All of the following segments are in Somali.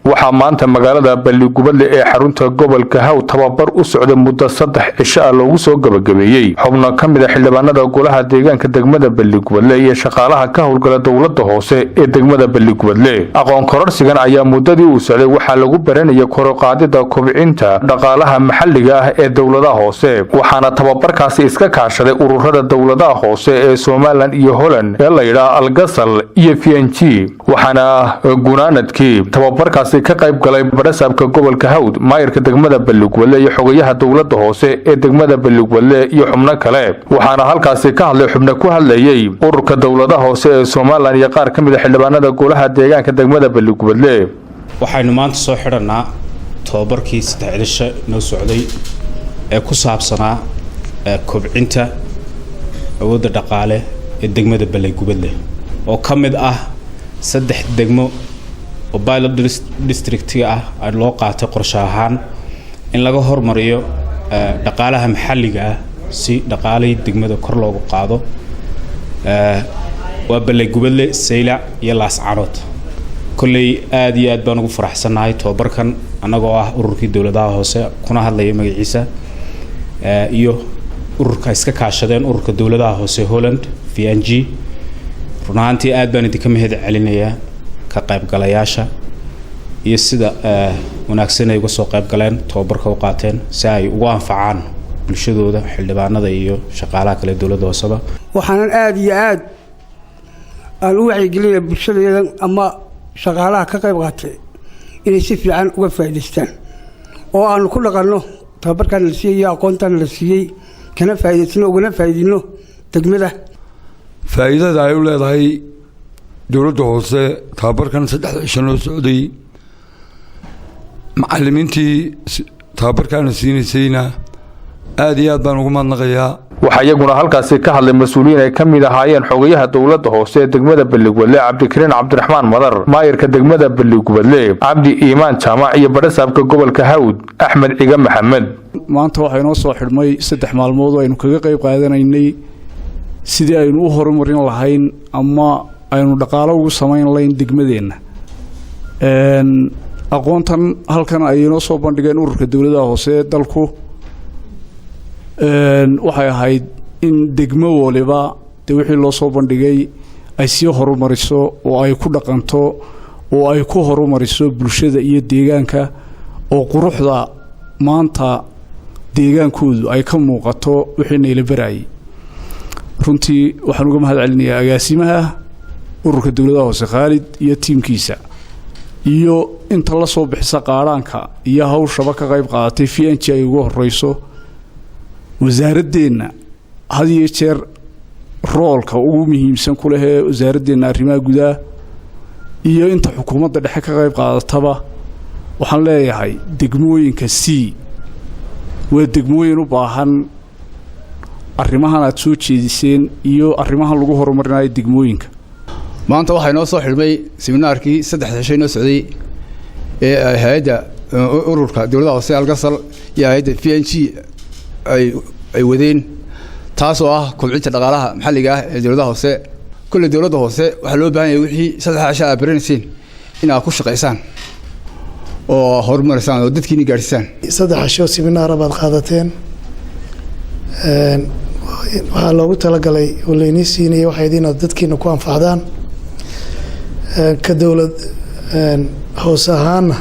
Waxaa maanta magaalada Balligubadle ee xarunta gobolka Haw tababar u socda muddo 3 cisho ah loogu soo gabagabeeyey xubno ka mid a xildhibaanada golaha deegaanka degmada Balligubadle iyo shaqaalaha ka howlgala dowlada hoose ee degmada Balligubadle. Aqoon kororsigan ayaa muddadii uu socday waxaa lagu baranaya kor u qaadida kobcinta dhaqaalaha maxalliga ah ee dowladaha hoose, waxaana tababarkaasi iska kaashaday ururada dowladaha hoose ee Somaliland iyo Holland ee layidhaah Algasal iyo VNG. Waxaana gunaanadkii tababarkaasi ka qayb galay badhasaabka gobolka Hawd, maayirka degmada Balligubadle iyo xogayaha dowlada hoose ee degmada Balligubadle iyo xubno kale. Waxaana halkaasi ka hadlay xubno ku hadlayey ururka dowladaha hoose ee Somaliland iyo qaar ka mid a xildhibaanada golaha deegaanka degmada Balligubadle. Waxaynu maanta soo xidhannaa tababarkii 3 cisho noo socday ee ku saabsanaa kobcinta awoodda dhaqaale ee degmada Balligubadle, oo ka mid ah 3 degmo oo pilot districtiga ah loo qaatay qorshe ahaan in laga hormariyo dhaqaalaha maxalliga ah si dhaqaalihii degmada kor loogu qaado. Waa Balligubadle, Saylac iyo Laascanood. Kolley aada iyo aad baan ugu faraxsannahay tababarkan, annagoo ah ururkii dowladaha hoose kuna hadlaya magaciisa iyo ururka iska kaashadeen, ururka dowladaha hoose Holland VNG. Run ahaantii aad baan idinka mahad celinayaa ka qaybgalayaasha iyo sida wanaagsan ay uga soo qayb galeen, tababarka u qaateen si ay ugu anfacaan bulshadooda, xildhibaanada iyo shaqaalaha kale dowladda hooseba. Waxaanan aada iyo aad aan u wacyigelinaya bulshadeedan ama shaqaalaha ka qayb qaatay inay si fiican uga faa'idaystaan oo aanu ku dhaqanno tababarkaana la siiyey iyo aqoontaana la siiyey, kana faa'idaysano, ugana faa'iidino degmada. Faa'iidada ay u leedahay dowladda hoose tababarkan 3da cisho noo socday, macalimiintii tababarkaana siinaysayna aada iyo aad baan ugu mahadnaqayaa. Waxaa iyaguna halkaasi ka hadlay mas-uuliyiin ay ka mid ahaayeen xogayaha dowladda hoose ee degmada Balligubadle, Cabdikariin Cabdiraxmaan Madar, maayirka degmada Balligubadle, Cabdi Iimaan Jaamac, iyo badhasaabka gobolka Hawd, Axmed Ciga Maxamed. Maanta waxaa inoo soo xidhmay 3 maalmood oo aynu kaga qayb qaadanaynay sidii aynu u horumarin lahayn ama aynu dhaqaalo ugu samayn lahayn degmadeenna. Aqoontan halkan ay inoo soo bandhigeen ururka dowladaha hoose ee dalku waxay ahayd in degmo waliba dee wixii loo soo bandhigay ay sii horumariso oo ay ku dhaqanto oo ay ku horumariso bulshada iyo deegaanka, oo quruxda maanta deegaankoodu ay ka muuqato wixii nayla baraayay. Runtii waxaan uga mahad celinayaa agaasimaha ururka dowladaha hoose, Khaalid, iyo tiimkiisa iyo inta la soo bixisa qaadhaanka iyo hawshaba ka qayb qaadatay, VNG ay ugu horeyso, wasaaraddeenna had iyo jeer roolka ugu muhiimsan ku lehee wasaaradeenna arrimaha gudaha, iyo inta xukuumadda dhexe ka qayb qaadataba. Waxaan leeyahay degmooyinka c waa degmooyin u baahan arrimahan aad soo jeediseen iyo arrimahan lagu horumarinayo degmooyinka. Maanta waxaa inoo soo xidhmay seminaarkii 3da cisho inoo socday ee hay-adda ururka dowladaha hoose Algasal iyo hay-adda VNG ay wadeen, taas oo ah kobcinta dhaqaalaha maxalliga ah ee dowladaha hoose. Kolley dowladda hoose waxaa loo baahan yahay wixii 3da cisho aad baranayseen in aad ku shaqaysaan oo horumarisaan oo dadkiina gaadhsiisaan. 3 cisho seminaara baad qaadateen. Waxaa loogu talagalay oo laynii siinaya waxayd inaad dadkiina ku anfacdaan. Ka dowlad hoose ahaana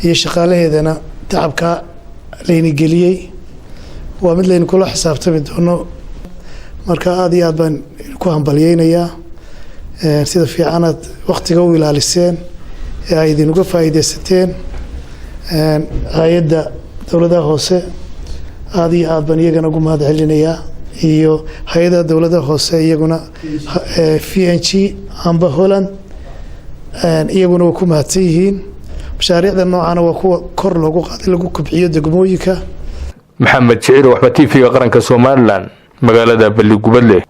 iyo shaqaalaheedana tacabkaa layni geliyey waa mid laynu kula xisaabtami doono. Marka aada iyo aad baan ku hambalyeynayaa sida fiicanaad waktiga u ilaaliseen ee ay idinuga faa'iideysateen. Hay-adda dowladaha hoose aada iyo aad baan iyagana ugu mahad celinayaa, iyo hay-adaha dowladaha hoose iyaguna, VNG amba Holland, iyaguna waa ku mahadsan yihiin. Mashaariicda noocana waa kuwa kor loogu qaaday, lagu kobciyo degmooyinka. Maxamed Jiciir Waxba, TV-ga Qaranka Somaliland, magaalada Balligubadle.